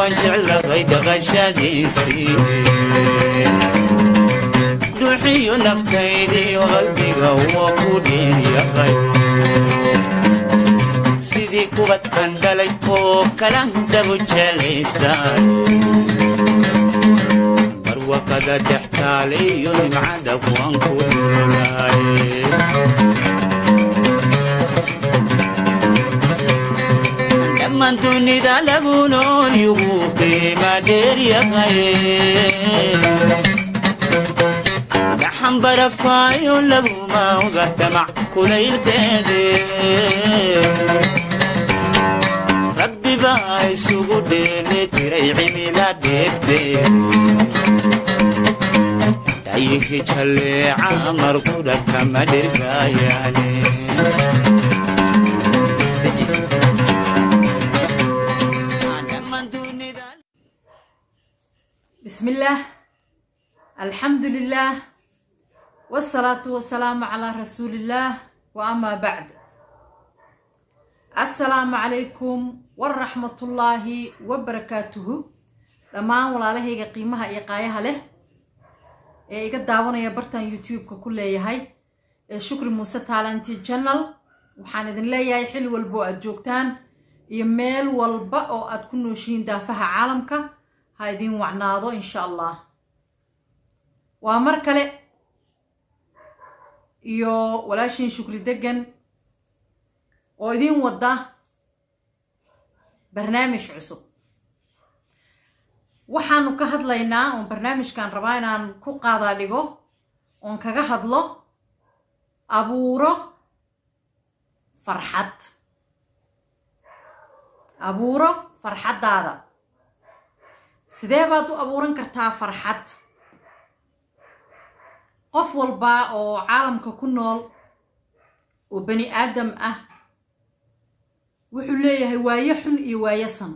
Waan jeclahay dhaqashadiisii, duxiyo naftaydiyo qalbiga waa ku dheeryahay. Sidii kubad aan dhalay oo kala dabu jelaystaan, barwaqada dhex taaliyo nimcada waan ku dhulay. Dhammaan dunida lagu nool yugu qiima dheeryahay, gaxan barafaayo laguma oga damac kulaylkeede. Rabbi baa isugu dheeli tiray cimila dheefte, dhayihi jalleeca markudha kama dhirgaayaane. بسم الله، الحمد لله، والصلاة والسلام على رسول الله، وأما بعد، السلام عليكم ورحمة الله وبركاته. Dhammaan walaalahayga qiimaha iyo qaayaha leh ee iga daawanaya bartan YouTube-ka ku leeyahay ee Shukri Muuse Talenti Channel, waxaan idin leeyahay xilli walba oo aad joogtaan iyo meel walba oo aad ku nooshihiin daafaha caalamka, ha idiin wacnaado insha Allah. Waa mar kale iyo walaashiin Shukri Degan oo idiin wada barnaamij cusub. Waxaanu ka hadlaynaa oon barnaamijkan rabaa inaan ku qaadaa dhigo oon kaga hadlo abuuro farxad, abuuro farxaddaada. Sidee baad u abuuran kartaa farxad? Qof walba oo caalamka ku nool oo bani aadam ah wuxuu leeyahay waayo xun iyo waayo san.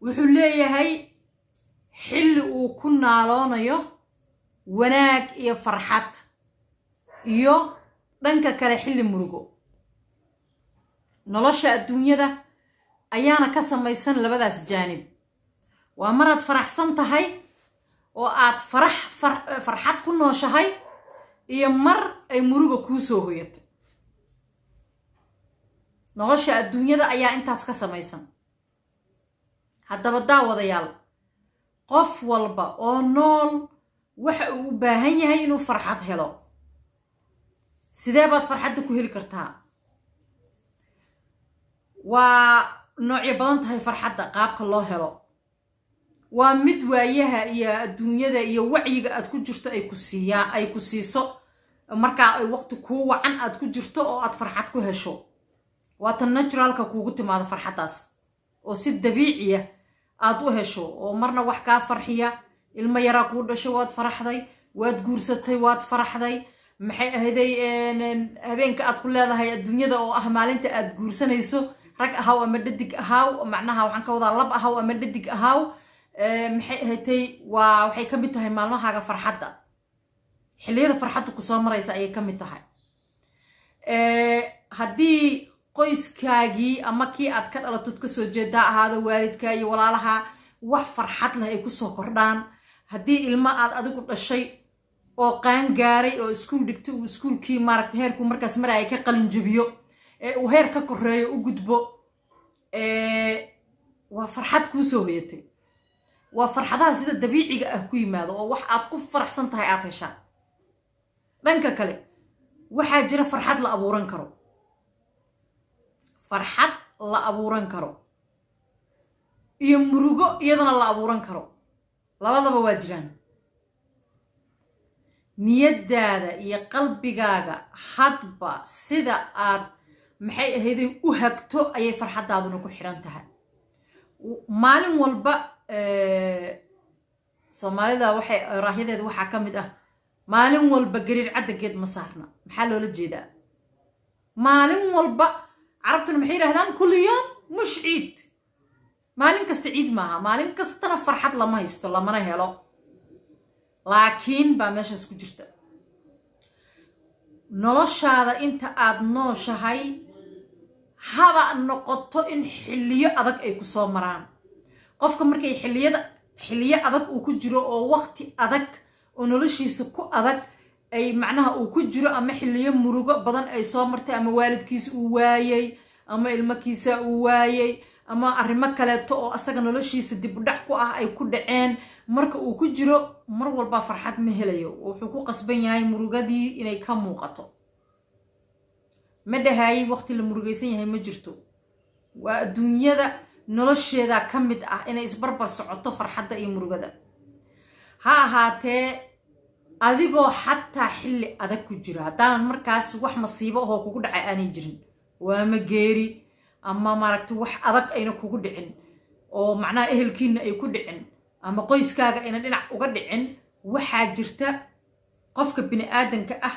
Wuxuu leeyahay xilli uu ku naaloonayo wanaag iyo farxad, iyo dhanka kale xilli murugo. Nolosha adduunyada ayaana ka samaysan labadaas jaanib: waa maraad faraxsan tahay oo aad farax farxad ku nooshahay, iyo mar ay muruga kuu soo hoyato. Nolosha adduunyada ayaa intaas ka samaysan. Haddaba daawadayaal, qof walba oo nool waxa uu u baahan yahay inuu farxad helo. Sidee baad farxadda ku heli kartaa? Waa noocyo badan tahay farxadda qaabka loo helo. Waa mid waayaha iyo adduunyada iyo wacyiga aad ku jirto ay ku siiyaa, ay ku siiso markaa ay waqti kuu wacan aad ku jirto oo aad farxad ku hesho. Waa tan naturalka kuugu timaado farxaddaas oo si dabiiciya aad u hesho, oo marna wax kaa farxiya: ilmo yaraa kuu dhashay, waad faraxday; waad guursatay, waad faraxday; maxay ahayday, habeenka aad ku leedahay adduunyada oo ah maalinta aad guursanayso, rag ahaw ama dhadig ahaw, macnaha waxaan ka wadaa lab ahaw ama dhadig ahaw, maxay ahatay, waa waxay ka mid tahay maalmahaaga farxadda. Xilliyada farxadda kusoo maraysa ayay ka mid tahay. Haddii qoyskaagii ama kii aad ka dhalatod kasoo jeedaa ahaado, waalidka iyo walaalaha, wax farxad leh ay kusoo kordhaan, haddii ilmo aad adigu dhashay oo qaan gaaray oo iskuul dhigtay uu iskuulkii maaragta heerkuu markaas mara ay ka qalin jabiyo ee uu heer ka koreeyo u gudbo, waa farxad kuusoo hoyatay. Waa farxadaha sida dabiiciga ah ku yimaado oo wax aad ku faraxsan tahay aad heshaa. Dhanka kale waxaa jira farxad la abuuran karo, farxad la abuuran karo iyo murugo iyadana la abuuran karo. Labadaba waa jiraan. Niyaddaada iyo qalbigaaga hadba sida aad, maxay ahayday, u hagto ayay farxaddaaduna ku xiran tahay. Maalin walba Soomaalida waxay raahyadeeda waxaa ka mid ah: "Maalin walba gariir cadda geed ma saarna." Maxaa loola jeedaa maalin walba? Carabtuna maxay yidhahdaan? "كل يوم مش عيد." Maalin kasta ciid maaha, maalin kastana farxad lama haysto, lamana helo. Laakiin baa meeshaas ku jirta, noloshaada inta aad nooshahay haba noqoto in xilliyo adag ay ku soo maraan. Qofka markay xilliyada, xilliyo adag uu ku jiro oo waqti adag oo noloshiisa ku adag ay macnaha uu ku jiro, ama xilliyo murugo badan ay soo martay, ama waalidkiisa uu waayey, ama ilmakiisa uu waayey, ama arrimo kaleeto oo asaga noloshiisa dib u dhac ku ah ay ku dhaceen, marka uu ku jiro, mar walba farxad ma helayo. Wuxuu ku qasban yahay murugadii inay ka muuqato. Ma dhahaayey waqti la murugaysan yahay ma jirto. Waa adduunyada nolosheeda ka mid ah inay isbarbar socoto farxadda iyo murugada. Ha ahaatee, adigoo xataa xilli adag ku jira, haddaanan markaas wax masiibo ahoo kugu dhacay aanay jirin, waa ama geeri ama maaragtay wax adag ayna kugu dhicin oo macnaha ehelkiina ay ku dhicin ama qoyskaaga ayna dhinac uga dhicin, waxaa jirta qofka bini aadanka ah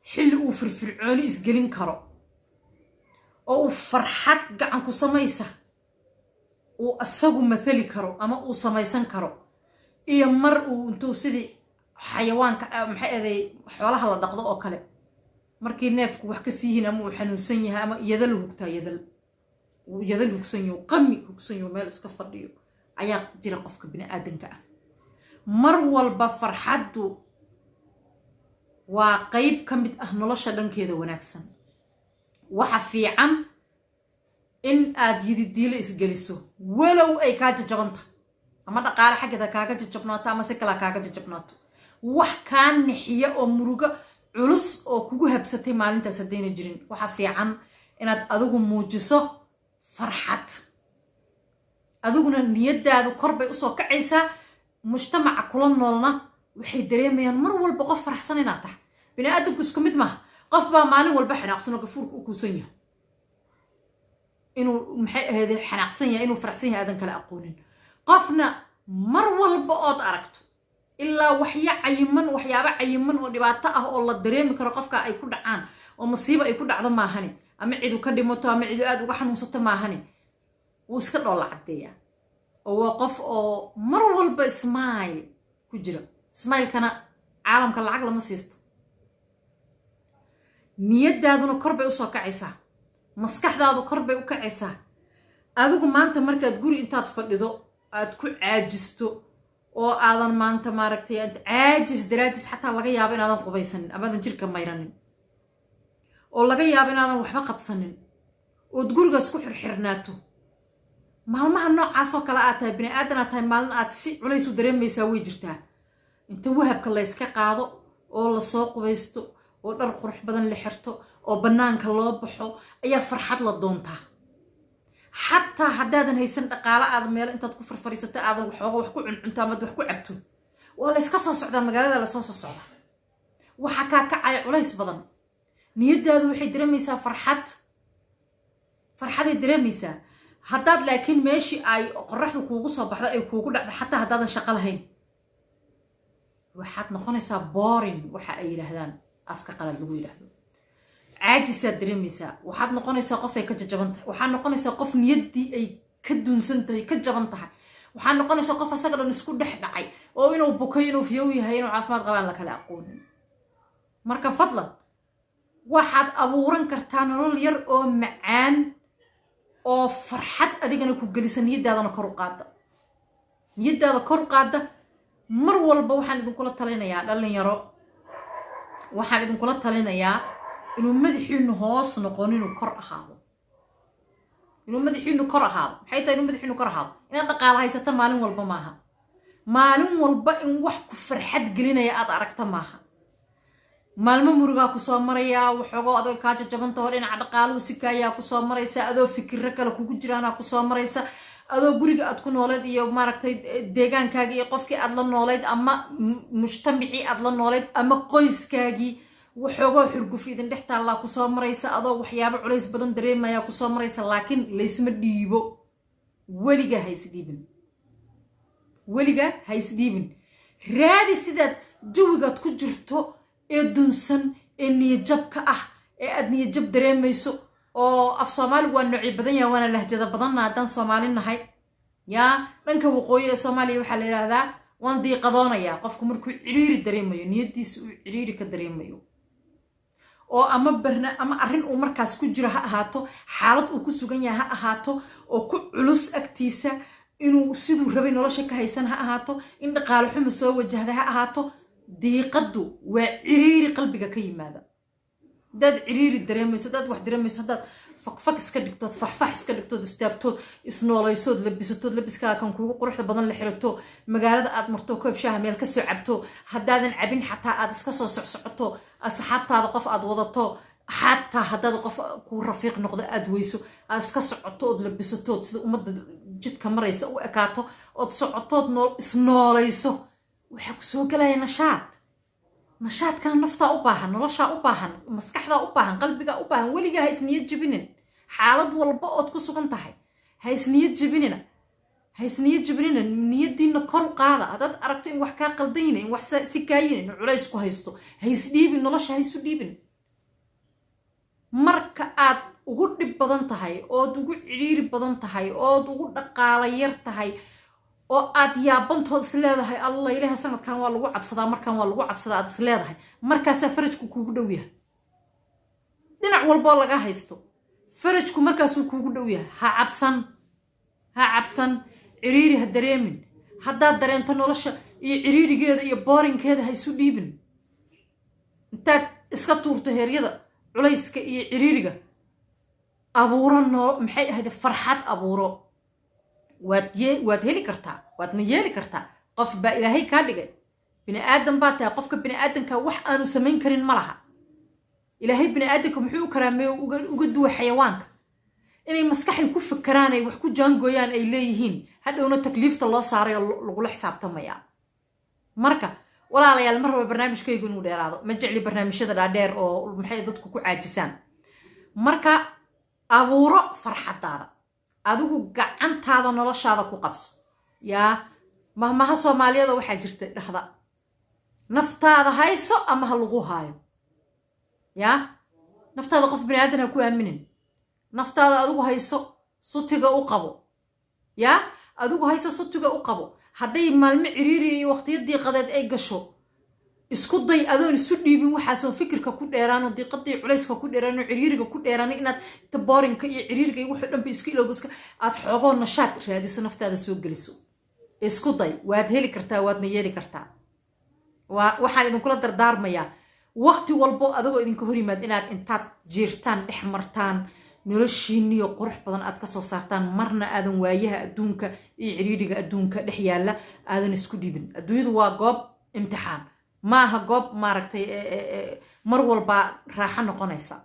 xilli uu firfircooni isgelin karo oo uu farxad gacan ku samaysa uu isagu mathali karo ama uu samaysan karo, iyo mar uu intuu sidii xayawaanka, maxay aday, xoolaha la dhaqdo oo kale, markii neefku wax ka siiyihiin ama uu xanuunsan yahay ama yadal hugtaa, yadal uu yadal hugsan yaho, qami hugsan yaho, meel iska fadhiyo ayaa jira. Qofka bini aadanka ah mar walba farxaddu waa qayb ka mid ah nolosha dhankeeda wanaagsan. Waxa fiican in aad yididiilo isgeliso, walow ay kaa jajabanta, ama dhaqaale xaggeeda kaaga jajabnaato ama si kalaa kaaga jajabnaato, wax kaa nixiya oo murugo culus oo kugu habsatay maalintaas haddayna jirin, waxa fiican inaad adigu muujiso farxad. Adiguna niyadaadu kor bay usoo kacaysaa, mujtamaca kula noolna waxay dareemayaan mar walba qof faraxsan inaad tahay. Bini aadamku isku mid maaha. Qof baa maalin walba xanaaqsan oo gafuurka u kuusan yahay, inuu, maxay ahayd, xanaaqsan yahay, inuu faraxsan yahay aadan kala aqoonin. Qofna mar walba ood aragto, ilaa waxya cayiman, waxyaabo cayiman oo dhibaato ah oo la dareemi karo qofka ay ku dhacaan oo masiibo ay ku dhacdo maahane, ama cidu ka dhimato ama cidu aad uga xanuunsato maahane, wuu iska dhoolla caddeeyaa oo waa qof oo mar walba smile ku jira. Smilekana caalamka lacag lama siisto. Niyadaaduna kor bay usoo kacaysaa, maskaxdaadu kor bay u kacaysaa. Adigu maanta markaad guri intaad fadhido aad ku caajisto oo aadan maanta, maaragtay, caajis daraadiis xataa laga yaabo inaadan qubaysanin ama aadan jirka mayranin, oo laga yaabo inaadan waxba qabsanin, ood gurigaas ku xirxirnaato, maalmaha noocaasoo kale aad tahay bini aadan aad tahay, maalin aad si culays u dareemaysaa way jirtaa. Inta wahabka layska qaado oo lasoo qubaysto oo dhar qurux badan la xirto oo bannaanka loo baxo ayaa farxad la doontaa. Xataa haddaadan haysan dhaqaalo aad meelo intaad ku farfariisato aadan waxooga wax ku cuncunto amaad wax ku cabto, waa layska soo socdaa, magaalada lasoo soo socdaa, waxaa kaa kacaya culays badan. Niyadaadu waxay dareemaysaa farxad, farxaday dareemaysaa. Haddaad laakiin meeshii ay qoraxdu kuugu soo baxdo ay kuugu dhacdo, xataa haddaadan shaqo lahayn, waxaad noqonaysaa boring, waxa ay yidhaahdaan afka qalaad lagu yidhaahdo caajisaad dareemaysaa. Waxaad noqonaysaa qof ay ka jajaban tahay, waxaad noqonaysaa qof niyaddii ay ka duunsan tahay, ka jaban tahay, waxaad noqonaysaa qof asaga dhan isku dhex dhacay oo inuu bukay, inuu fiyow yahay, inuu caafimaad qabaan la kala aqoonin. Marka fadlan, waxaad abuuran kartaa nolol yar oo macaan oo farxad adigana ku gelisa, niyadaadana kor u qaada, niyadaada kor u qaada. Mar walba waxaan idinkula talinayaa, dhalinyaro, waxaan idinkula talinayaa inuu madaxiinu hoos noqon, inuu kor ahaado, inuu madaxiinu kor ahaado. Maxay tahay inuu madaxiinu kor ahaado? Inaad dhaqaala haysato maalin walba maaha. Maalin walba in wax ku farxad gelinaya aad aragta maaha. Maalmo murugaa kusoo marayaa, waxoogoo adoo kaa jajabantahoo dhinaca dhaqaaluhu sikaayaa kusoo maraysa, adoo fikiro kale kugu jiraanaa kusoo maraysa, adoo guriga aad ku nooleed iyo, maaragtay, deegaankaagii iyo qofkii aad la nooleyd ama mujtamacii aad la nooleyd ama qoyskaagii waxoogoo xurguf idin dhex taallaa kusoo maraysa, adoo waxyaabo culays badan dareemaya kusoo maraysa. Laakiin laysma dhiibo. Weligaa ha isdhiibin, weligaa ha isdhiibin. Raadi sidaad jawigaad ku jirto ee dunsan ee niyajabka ah ee aad niyajab dareemayso, oo af Soomaaligu waa noocyo badan yahay, waana lahjada badanna haddaan Soomaali nahay. Yaa dhanka waqooyi ee Soomaaliya waxaa la yidhaahdaa "waan diiqadoonayaa". Qofku markuu ciriiri dareemayo, niyadiisa uu ciriiri ka dareemayo, oo ama barna ama arrin uu markaas ku jiro ha ahaato, xaalad uu ku sugan yahay ha ahaato oo ku culus agtiisa. Inuu siduu rabay nolosha ka haysan ha ahaato, in dhaqaale xumo soo wajahda ha ahaato. Diiqaddu waa ciriiri qalbiga ka yimaada. Haddaad ciriiri dareemayso, haddaad wax dareemayso, haddaad fakfak iska dhigtood, faxfax iska dhigtood, istaagtood, isnooleysood, labisatood, labiskaaga kan kuugu quruxda badan la xirato, magaalada aad marto, koob shaaha meel kasoo cabto, haddaadan cabin xataa aad iska soo socsocoto, asxaabtaada qof aad wadato, xataa haddaad qof kuu rafiiq noqdo aad weyso, aad iska socoto ood labisatood, sida ummadda jidka maraysa u ekaato, ood socotood, nool isnooleyso, waxaa ku soo gelaya nashaad. Nashaadkana naftaa u baahan, noloshaa u baahan, maskaxdaa u baahan, qalbigaa u baahan. Weligaa ha isniyad jebinin. Xaalad walba ood ku sugan tahay ha isniyad jebinina, ha isniyad jebinina. Niyadiina kor u qaada. Haddaad aragto in wax kaa qaldanyina, in wax si kaayin, in culays ku haysto, ha isdhiibin. Nolosha ha isu dhiibin. Marka aad ugu dhib badan tahay, ood ugu cidhiiri badan tahay, ood ugu dhaqaala yar tahay, oo aad yaabantood is leedahay, "Allah ilaha, sanadkan waa lagu cabsadaa, markan waa lagu cabsadaa," aad is leedahay, markaasaa farajku kuugu dhow yahay. Dhinac walboo laga haysto, farajku markaasuu kuugu dhow yahay. Ha cabsan, ha cabsan. Ciriiri ha dareemin. Haddaad dareento nolosha iyo ciriirigeeda iyo boorinkeeda, ha isu dhiibin. Intaad iska tuurto heeryada culayska iyo ciriiriga, abuuro noo maxay ahayd, farxad abuuro. Waad heli kartaa, waadna yeeli kartaa. Qof baa Ilaahay kaa dhigay, bini aadam baa tahay. Qofka bini aadamka wax aanu samayn karin ma laha. Ilaahay bini aadamka muxuu u karaameeye, uga duwa xayawaanka? Inay maskaxay ku fikiraan, ay wax ku jaangooyaan ay leeyihiin, hadhowna takliifta loo saaray oo lagula xisaabtamaya. Marka walaalayaal, mar raba barnaamijkaygu inuu dheeraado. Ma jecli barnaamijyada dhaadheer oo maxay dadku ku caajisaan. Marka abuuro farxadaada adigu, gacantaada noloshaada ku qabso. Yaa mahmaha Soomaaliyada waxaa jirta dhahda, "Naftaada hayso ama ha lagu haayo." Yaa naftaada qof bini aadan ha ku aaminin. Naftaada adigu hayso, sutiga u qabo. Yaa adigu hayso, sutiga u qabo. Hadday maalmo ciriiriya iyo waqtiyo diiqadeed ay gasho, isku day adoon isu dhiibin waxaasoon fikirka ku dheeraano, diiqadii culayska ku dheeraano, ciriiriga ku dheeraano, inaad taboorinka iyo ciriiriga iyo wuxuu dhanba iska ilowdo, iska aad xoogoo nashaad raadiso, naftaada soo geliso. Isku day, waad heli kartaa, waadna yeeli kartaa. Waxaan idinkula dardaarmayaa, waqti walbo adagoo idinka hor yimaad, inaad intaad jiirtaan, dhex martaan, noloshiiniyo qurux badan aad kasoo saartaan. Marna aadan waayaha adduunka iyo ciriiriga adduunka dhex yaalla aadan isku dhibin. Adduunyadu waa goob imtixaan, maaha goob maaragtay mar walba raaxo noqonaysa.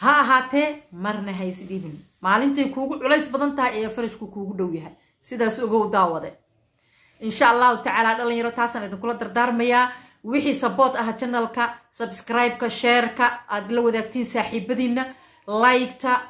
Ha ahaatee, marna ha isdhibin. Maalintay kuugu culays badan tahay ayaa farajku kuugu dhow yahay. Sidaas ogow, daawade. Insha Allahu tacaala, dhalinyaro, taasaan idinkula dardaarmayaa. Wixii support ah, channelka subscribe-ka, shareka aad la wadaagtiin saaxiibadiina, like-ta,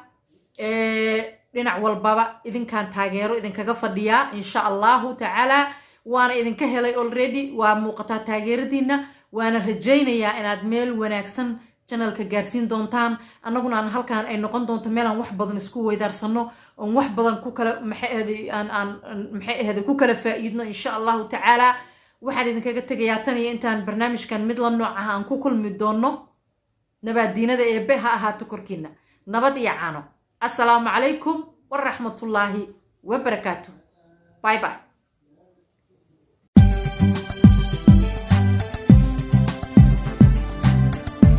dhinac walbaba idinkaan taageero idinkaga fadhiyaa, insha Allahu tacaala. Waana idinka helay already, waa muuqataa taageeradiina, waana rajaynayaa inaad meel wanaagsan channelka gaarsiin doontaan, annaguna aan halkaan ay noqon doonto meel aan wax badan isku weydaarsano, oon wax badan ku kala maxay ahday aan aan maxay ahday ku kala faa'iidno, insha Allahu tacaala. Waxaan idinkaga tegayaa, tan iyo intaan barnaamijkan mid la nooc ah aan ku kulmi doono, nabaaddiinada Eebe ha ahaato korkiina, nabad iyo caano. Assalaamu calaykum waraxmatullaahi wabarakaatu. Bye bye.